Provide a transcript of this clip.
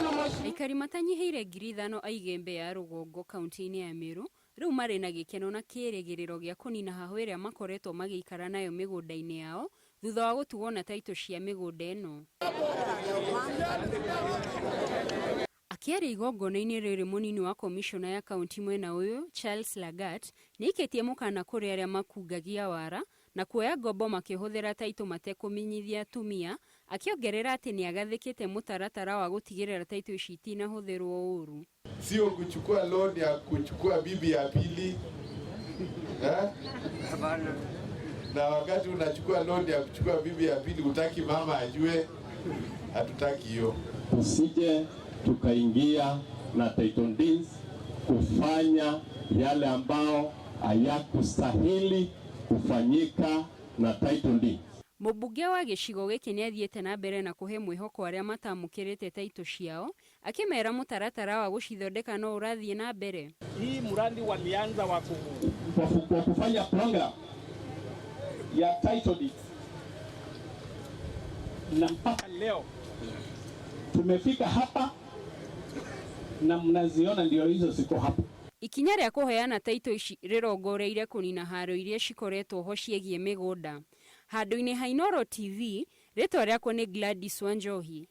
Aikari matanyihĩire 5,000 a Igembe ya rũgongo kaunti-inĩ ya Meru rĩu marĩ na gĩkeno na kĩĩrĩgĩrĩro gĩa kũniina hahũ ĩrĩa makoretwo magĩikara nayo mĩgũnda-inĩ yao thutha wa gũtugwo na taitũ cia mĩgũnda ĩno. Akĩaria igongona-inĩ rĩrĩ mũnini wa komishona ya kaunti mwena ũyũ Charles Lagat nĩaikĩtie mũkana kũrĩ arĩa makungagia wara na kuoya ngombo makĩhũthĩra taitũ matekũmenyithia atumia, akĩongerera atĩ nĩagathĩkĩte mũtaratara wa gũtigĩrĩra taitũ ici itinahũthĩrwo ũru. Sio kuchukua loan ya kuchukua bibi ya pili eh? Na wakati unachukua loan ya kuchukua bibi ya pili hutaki mama ajue, hatutaki hiyo. Tusije tukaingia na title deeds kufanya yale ambao hayakustahili kufanyika na title deeds. Mũmbunge wa gĩcigo gĩkĩ nĩathiĩte na mbere na kũhe mwĩhoko arĩa matamũkĩrĩte taitũ ciao, akĩmera mũtaratara wa gũcithondeka no ũrathiĩ na mbere. Hii mradi walianza wa kwa kufanya program ya title deeds na mpaka leo tumefika hapa na mnaziona ndio hizo ziko hapa. Ikinya rĩa kũheana taitũ ici rĩrongoreirie kũnina haro iria cikoretwo ho ciĩgiĩ mĩgũnda. Handũ-inĩ ha Inooro TV, rĩtwa rĩakwa nĩ Gladys Wanjohi.